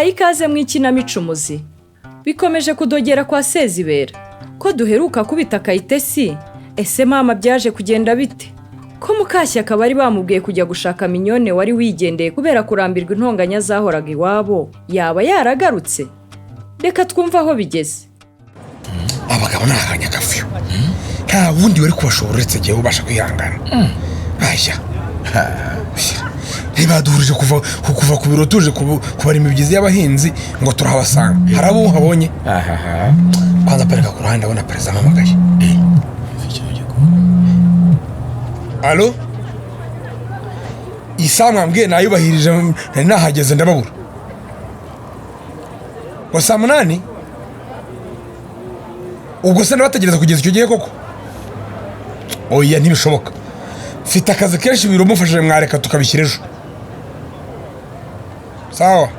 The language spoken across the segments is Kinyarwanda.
Tubahaye ikaze mu ikinamico Umuzi. Bikomeje kudogera kwa Sezibera. Ko duheruka kubita Kayitesi, ese mama byaje kugenda bite? Ko Mukashyaka bari bamubwiye kujya gushaka Minyone wari wigendeye kubera kurambirwa intonganya zahoraga iwabo, yaba yaragarutse? Reka twumve aho bigeze. Abagabo ni akanyakavuyo, nta wundi wari kubashobora uretse igihe ubasha kwihangana. Aya ntibaduhurije kuva ku biro tuje kubara imibyizi y'abahinzi ngo turahabasanga. Hari abo uhabonye? Kwanza parika ku ruhande, abona perezida ampamagaye. Alo, isaha mwambwiye nayubahirije, nari nahageze ndababura ngo saa 8. Ubwo se ndabategereza kugeza icyo gihe koko? Oya, ntibishoboka, mfite akazi kenshi. Ibiro mufashije mwareka tukabishyira ejo. Sawa,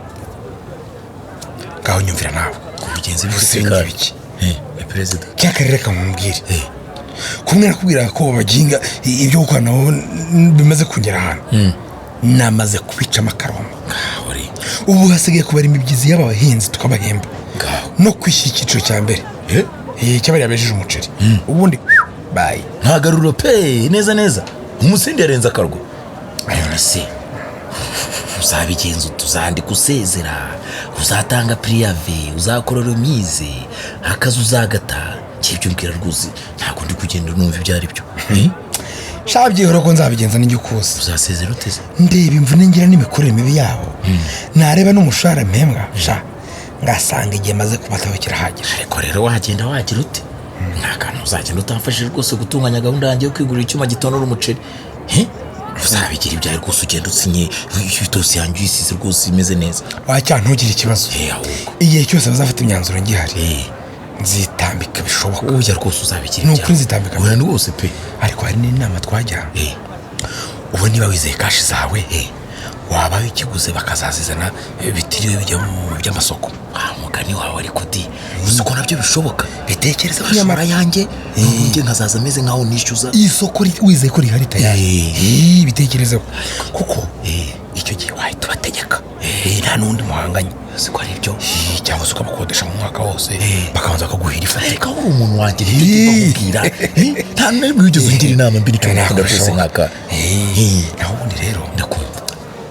ngaho nyumvira nawe. Kubigenza Gusenga ibiki? Perezida. Cy'akarere kamubwire kumwe nakubwira ko baginga ibyo gukora nabo bimaze kungera ahantu namaze kubicamo akarongo. Ubu hasigaye kubara imibyizi y'aba bahinzi tukabahemba no kwishyura icyiciro cya mbere cy'abariya bejeje umuceri, ubundi bayi. Ntagaruro pe, neza neza umusindi yarenze akarwa. None se uzabigenza ute? Uzandika usezera, uzatanga puriyave, uzakora remise, akazi uzagata? Ibyo mbwira rwose ntabwo ndi kugenda numva ibyo ari byo. Sha, byihora ko nzabigenza n'ijya ukuze. Uzasezera uteze? Ndeba imvune ngira n'imikorere mibi yabo, nareba n'umushahara mpembwa, sha, ngasanga igihe maze kubataho kirahagije. Ariko rero wagenda wagira ute? Nta kantu uzagenda utamfashije rwose gutunganya gahunda yanjye yo kwigurira icyuma gitonora umuceri. Uzabigira ibyawe rwose, ugenda usinye itose yanjye uyisize rwose imeze neza. Wacya, ntugire ikibazo. Ahubwo Igihe cyose bazafata imyanzuro ngihari, nzitambika bishoboka. Ujya rwose uzabigira. Ni ukuri nzitambika. Oya, rwose pe. Ariko hari n'inama twajya. Ubu niba wizeye cash zawe, waba wikiguze bakazazizana bitiriwe bijya mu by'amasoko. Mugani wawe ariko di, uzi ko nabyo bishoboka? Bitekereza. Nyamara yanjye njye nkazaza ameze nkaho nishyuza. Isoko wizeye ko rihari tayari. Bitekerezeho kuko icyo gihe wahita ubategeka, nta n'undi muhanganye. Uzi ko ari byo? Cyangwa se ukabakodesha mu mwaka wose, bakabanza bakaguhira ifatika. Reka, uri umuntu wanjye, nicyo ndikubwira. Nta n'imwe wigeze ungira inama mbi, nicyo ngukunda rwose nkaka. Naho ubundi rero Ndakumva.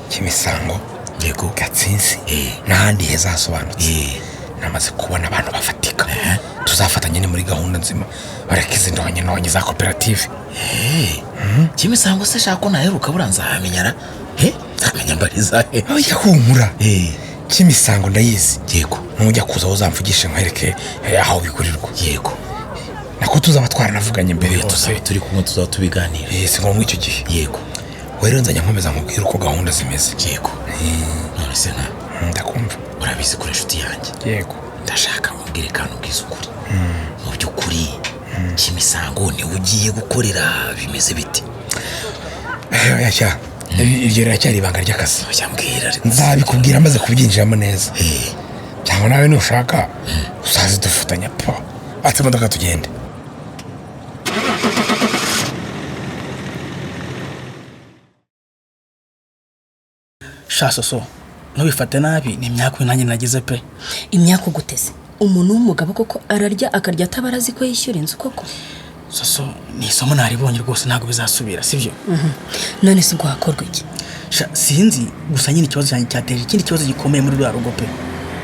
Kimisango, Yego. Gatsinsi n'ahandi heza hasobanutse, namaze kubona abantu bafatika tuzafatanya muri gahunda nzima, bareka izi ndonke za koperative. Kimisango se shaka ko naheruka buriya nzahamenyara? Nzamenya mbariza he? Oya, humura. Kimisango ndayizi. Yego. Nujya kuza aho uzamvugishe nkwereke aho bigurirwa. Yego. Nako tuzaba twaranavuganye mbere Oya, hose. Tuzaba turi kumwe, tuzaba tubiganira. Si ngombwa icyo gihe. Yego. We rero nzajya nkomeza nkubwire uko gahunda zimeze. Yego. None se nka Ndakumva. Urabizi kuri inshuti yanjye. Yego. Ndashaka mubwire kandi ubwize ukuri. Mu by'ukuri Kimisango niwe ugiye gukorera, bimeze bite? Oya, cya iryo riracyari ibanga ry'akazi. Oya, mbwira ariko. Nzabikubwira maze kubyinjiramo neza, cyangwa nawe nushaka uzaze dufatanya po. Atse imodoka tugende. Sha Soso, ntubifate nabi, ni imyaka nanjye nagize pe. Imyaka uguteze umuntu w'umugabo koko ararya akarya atabara azi ko yishyura inzu koko? Soso, ni isomo naribonye rwose, ntabwo bizasubira, sibyo? None se ubwo hakorwa iki? Sha, sinzi, gusa nyine ikibazo cyanjye cyateje ikindi kibazo gikomeye muri ruriya rugo pe,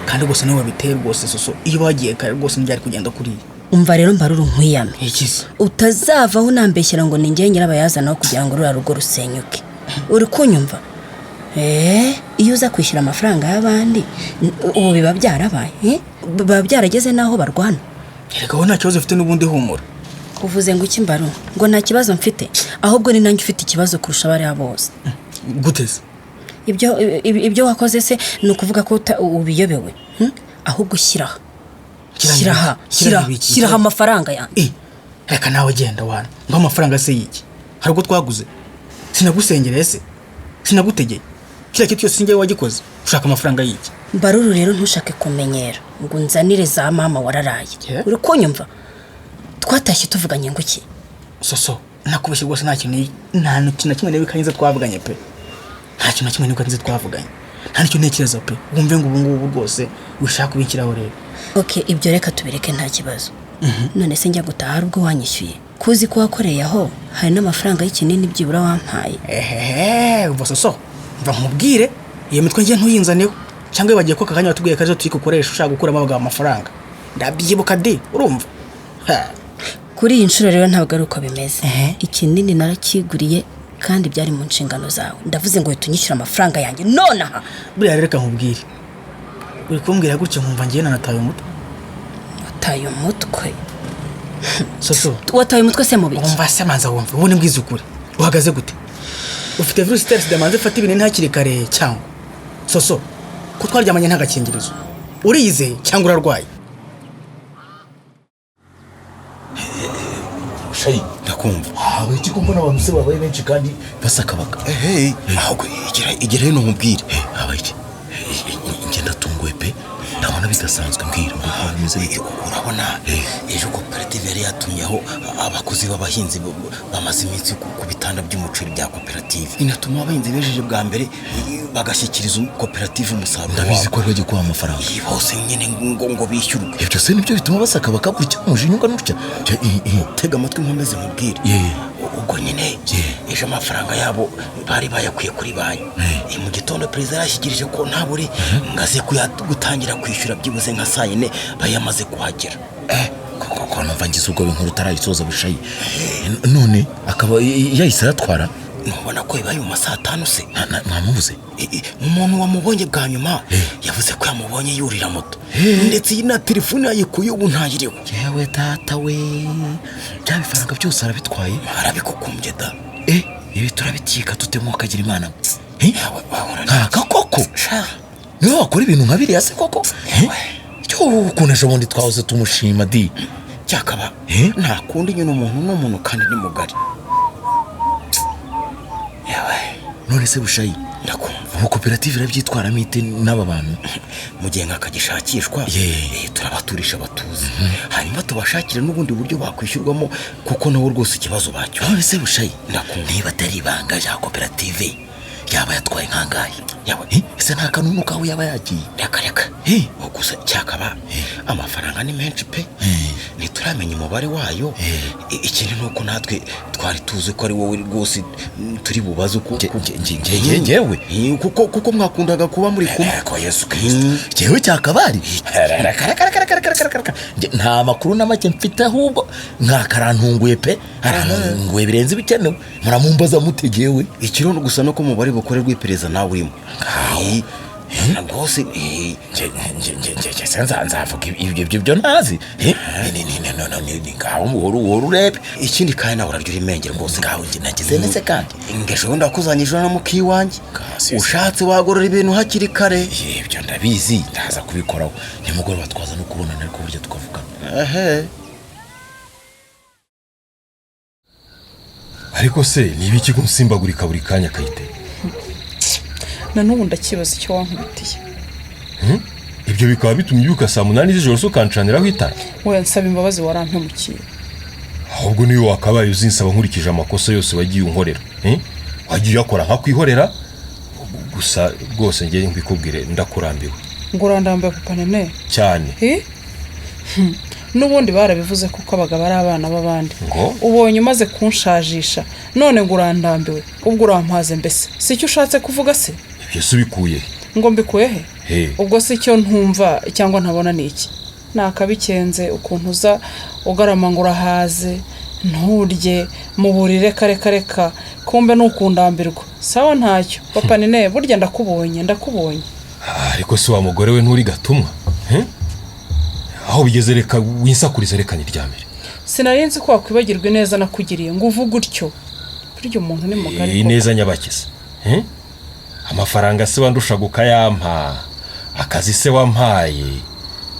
kandi rwose niwe wabiteye rwose. Soso, iyo wagiye kare rwose ntibyari kugenda kuriya. Umva rero mbaruru, nkwiyame. Ikize. Utazavaho unambeshyera ngo ni njye nyirabayazana kugira ngo ruriya rugo rusenyuke, uri kunyumva? Iyo uza kwishyura amafaranga y'abandi, ubu biba byarabaye, eh? Biba byarageze n'aho barwana. Erega wowe nta kibazo ufite n'ubundi, humura. Uvuze ngo iki mbaru? Ngo nta kibazo mfite? Ahubwo ni nanjye ufite ikibazo kurusha abariya bose. Gute se? Ibyo wakoze se ni ukuvuga ko ubiyobewe? Ahubwo shyiraha, shyiraha, shyiraha, shyiraha amafaranga yanjye. Reka nawe, genda wana ngo amafaranga se yiki? Hari ubwo twaguze? Sinagusengereye se? Sinagutegeye? Kiriya kintu cyose sinjyewe wagikoze? Ushaka amafaranga y'iki? Mbaruru rero, ntushake kumenyera ngo unzanire za mama wararaye. Uri kunyumva? Twatashye tuvuganye ngo iki? Soso, nakubeshye rwose, nta kintu, nta kintu na kimwe nibuka nzi twavuganye pe, nta kintu na kimwe nibuka nzi twavuganye. Nta nicyo ntekereza pe. Wumve ngo ubu ngubu rwose ushaka kubinshyiraho rero. Ok, ibyo reka tubireke, nta kibazo. None se njya gutaha hari ubwo wanyishyuye? Kuzi ko wakoreye aho, hari n'amafaranga y'ikinini byibura wampaye? Ehehe, umva Soso, mva nkubwire, iyo mitwe ngiye ntuyinzaneho. Cyangwa wibagiwe ko aka kanya watubwiye ko arizo turi gukoresha ushaka gukuramo abagabo amafaranga? Ndabyibuka di, urumva? Ha. Kuri iyi nshuro rero ntabwo ari uko bimeze. Ehe. Ikinini narakiguriye kandi byari mu nshingano zawe. Ndavuze ngo uhita unyishyura amafaranga yanjye nonaha. Buriya rero reka nkubwire, uri kumbwira gutya nkumva ngiye nanataye umutwe. Wataye umutwe? Soso. Wataye umutwe se mu biki? Wumva se, manza wumva, ubundi mbwiza ukuri, uhagaze gute? Ufite virusi itera sida? Manze fata ibinini hakiri kare. Cyangwa Soso, ko twaryamanye nta gakingirizo, uriyizeye cyangwa urarwaye? Shayi. Ndakumva. Habaye iki ko mbona abantu se babaye benshi kandi basakabaka? Ehe, ahubwo igera hino nkubwire. Habaye iki? Njye ndatunguwe pe, ndabona bidasanzwe. Mbwira ngo bimeze bite? Urabona ejo koperative yari yatumyeho abakozi b'abahinzi bamaze iminsi ku bitanda by'umuceri bya koperative, inatuma abahinzi bejeje bwa mbere bagashyikiriza koperative umusaruro Ndabizi wabo. ko ari bagiye kubaha amafaranga. Bose nyine ngo bishyurwe. Ibyo se nibyo bituma basakabaka gutya, umujinya ungana utya? Tega amatwi nkomeze nkubwire. Ubwo nyine ejo amafaranga yabo bari bayakuye kuri banki. Mu gitondo perezida yarashyikirije ko ntabure ngaze gutangira kwishyura byibuze nka saa yine bayamaze kuhagera. Koko numva ngize ubwoba, inkuru utarayisoza Bushayi. None akaba yahise ayatwara? Ntubona ko bibaye mu ma saa tanu se? Mwamubuze? Umuntu wamubonye bwa nyuma yavuze ko yamubonye yurira moto, ndetse iyi na telefone yayikuye, ubu ntayiriho. Yewe data we, bya bifaranga byose arabitwaye? Arabikukumbye da. Ibi turabikika tute kagira Imana? Yawe, wahora Ntaka koko. Sha. Niwe wakora ibintu nka biriya se koko? Cyo ukuntu ejo bundi twahoze tumushima di. Cyakaba nta kundi nyine, umuntu ni umuntu kandi ni mugari. Yawe. None se Bushayi, Ndakumva. ubu koperative irabyitwaramo ite n'aba bantu? Mu gihe nkakagishakishwa, turabaturisha batuze, hanyuma tubashakire n'ubundi buryo bakwishyurwamo, kuko nabo rwose ikibazo bacyo. None se Bushayi, Ndakumva. niba atari ibanga rya koperative, yaba yatwaye nkangahe? Yawe. Ese nta kanunu kawe yaba yagiye? Reka reka. Gusa cyakaba amafaranga ni menshi pe, ntituramenya umubare wayo. Ikindi ni uko natwe twari tuzi ko ari wowe rwose turi bubaze uko Njyewe? Kuko mwakundaga kuba muri kumwe. Ko Yesu Kristo, njyewe cyakabari? Reka reka reka reka reka reka reka. Nta makuru na make mfite, ahubwo nkakarantunguye pe, arantunguye birenze ibikenewe. Muramumbaza mute jyewe? Ikirundo gusa nuko umubare bukorerwa iperereza nawe urimo. Rwose. Njye nzavuga ibyo ntazi? Ni ngaho uhora urebe. Ikindi kandi nawe urarya urimengere rwose. Ngaho njye nagize nese kandi? Ngejo bundi wakuzanyije na mukiwanjye. Kasi. Ushatse wagorora ibintu hakiri kare. Ibyo ndabizi, ndaza kubikoraho nimugoroba, twaza no kubonana ariko burya tukavugana. Ehe. Ariko se ni ibiki kunsimbagurika buri kanya, Kayite? Na n'ubu ndakibaza icyo wankubitiye. Ibyo bikaba bitumye ubyuka saa 8 z'ijoro se ukancaniraho itara? We nsaba imbabazi, warampemukiye. Ahubwo niyo wakabaye uzinsaba nkurikije amakosa yose wagiye unkorera. Wagiye uyakora nkakwihorera gusa. Rwose ngiye mbikubwire, ndakurambiwe. Ngo urandambiwe, papa Nene? Cyane. Eh? N'ubundi barabivuze kuko abagabo ari abana b'abandi. Ngo? Ubonye umaze kunshajisha, none ngo urandambiwe. Ubwo urampaze mbese, si icyo ushatse kuvuga se? Ibyo se ubikuye he? Ngo mbikuye he? He. Ubwo si icyo ntumva cyangwa ntabona ni iki? Nakabikenze ukuntu uza ugarama ngo urahaze, nturye mu burire. Kare reka, kumbe ni ukundambirwa. Sawa, ntacyo papa Nene, burya ndakubonye, ndakubonye. Ariko si wa mugore we, nturi gatumwa? Aho bigeze reka winsakurize, reka niryamire. Sinari nzi ko wakwibagirwa ineza nakugiriye ngo uvuge utyo. Burya umuntu ni mugari Iyi koko. neza nyabakize? Amafaranga se wandushaga ukayampa, akazi se wampaye,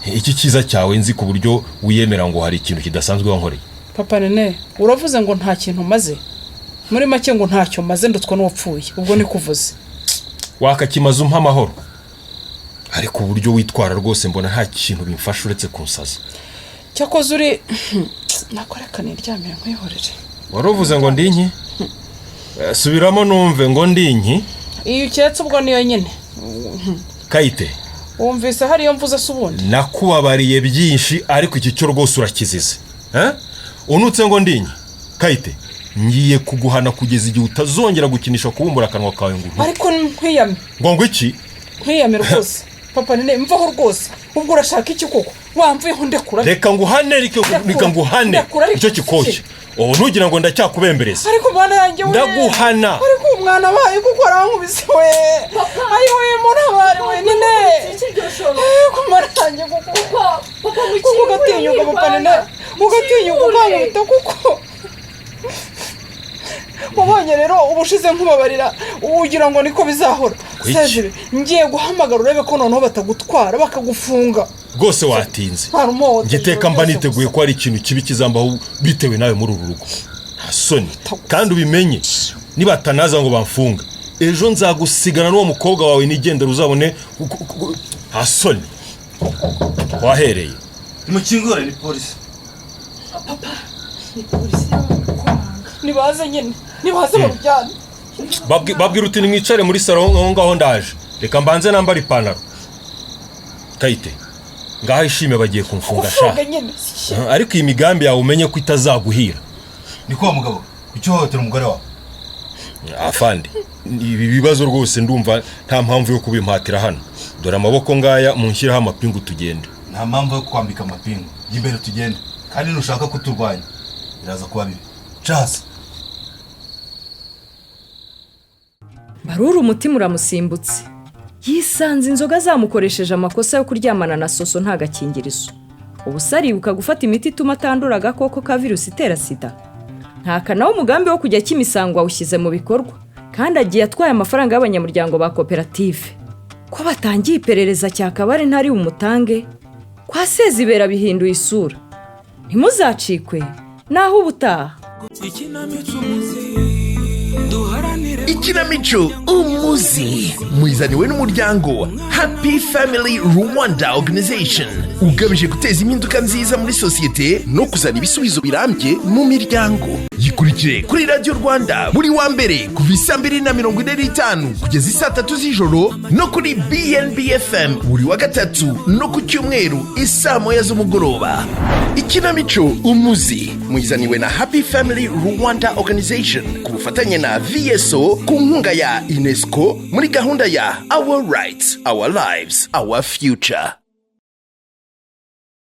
iki cyiza cyawe nzi ku buryo wiyemera ngo hari ikintu kidasanzwe wankoreye? Papa Nene, uravuze ngo nta kintu maze? Muri make ngo ntacyo maze, ndutwa n'uwapfuye, ubwo nikuvuze? Wakakimaze umpa amahoro. Ariko uburyo witwara rwose mbona nta kintu bimfasha uretse kunsaza. Cyakoze uri nakoreka, niryamire nkwihorere. Wari uvuze ngo ndi inki? Subiramo numve, ngo ndi inki? Iyo uketse ubwo niyo nyine. Kayite. Wumvise hariyo mvuze se ubundi? Nakubabariye byinshi, ariko iki cyo rwose urakizize. Eh? Unutse ngo ndinye. Kayite, ngiye kuguhana kugeza igihe utazongera gukinisha kubumbura akanwa kawe ngo untuke. Ariko nkwiyame. Ngo iki? Nkwiyame rwose, papa Nene, mvaho rwose. Ubwo urashaka iki koko? Wamvuyeho, ndekura. Reka nguhane, reka. Ndekura, reka nguhane. Ndekura, ariko icyo kikoke ubu ntugira ngo ndacyakubembereza. Ariko mwana yanjye we! Ndaguhana. Ariko umwana abaye kuko arankubise we! Ayi we, muntabare we, Nene! Ku mwana yanjye, kuko ugatinyuka, papa Nene, ugatinyuka ukankubita kuko wabonye rero ubushize nkubabarira, ugira ngo niko bizahora. Kuki? Sezibe, ngiye guhamagara urebe ko noneho batagutwara bakagufunga. Rwose watinze. Ntwara umuhohotera. Ngiteka mba byose. Niteguye ko hari ikintu kibi kizambaho bitewe nawe muri uru rugo. Nta soni! Kandi ubimenye, nibatanaza ngo bamfunge, ejo nzagusigana n'uwo mukobwa wawe nigendera, uzabone. Nta soni, wahereye. Nimukingure, ni polisi. Nibaze nyine, nibaze babujyane. Babwira uti nimwicare muri salo aho ngaho, ndaje. Reka mbanze nambara ipantaro. Kayite, ngaho ishime, bagiye kumfunga sha. Ufunge nyine. Ariko iyi migambi yawe umenye ko itazaguhira. Ni ko wa mugabo, kuki uhohotera umugore wawe? Afande, ibi bibazo rwose ndumva nta mpamvu yo kubimpatira hano. Dore amaboko ngaya, munshyiraho amapingu tugende. Nta mpamvu yo kwambika amapingu. Jya imbere tugende, kandi nushaka kuturwanya biraza kuba bibi. Casi. Barura umutima uramusimbutse, yisanze inzoga zamukoresheje amakosa yo kuryamana na Soso nta gakingirizo. Ubu se aribuka gufata imiti ituma atandura agakoko ka virusi itera sida? Ntaka nawe umugambi wo kujya Kimisangwa awushyize mu bikorwa, kandi agiye atwaye amafaranga y'abanyamuryango ba koperative. Ko batangiye iperereza, cyakabare ntari bumutange kwa Sezibera bihinduye isura. Ntimuzacikwe naho ubutaha. Ikinamico Umuzi muyizaniwe n'umuryango Happy Family Rwanda Organization, ugamije guteza impinduka nziza muri sosiyete no kuzana ibisubizo birambye mu miryango. Yikurikire kuri Radiyo Rwanda buri wa mbere kuva isaa 2:45 kugeza isaa 3 z'ijoro, no kuri BNB FM buri wa gatatu no ku cyumweru isaa 1 z'umugoroba. Ikinamico Umuzi muyizaniwe na Happy Family Rwanda Organization ku bufatanye na VSO, ku nkunga ya UNESCO muri gahunda ya Our Rights, Our Lives, Our Future.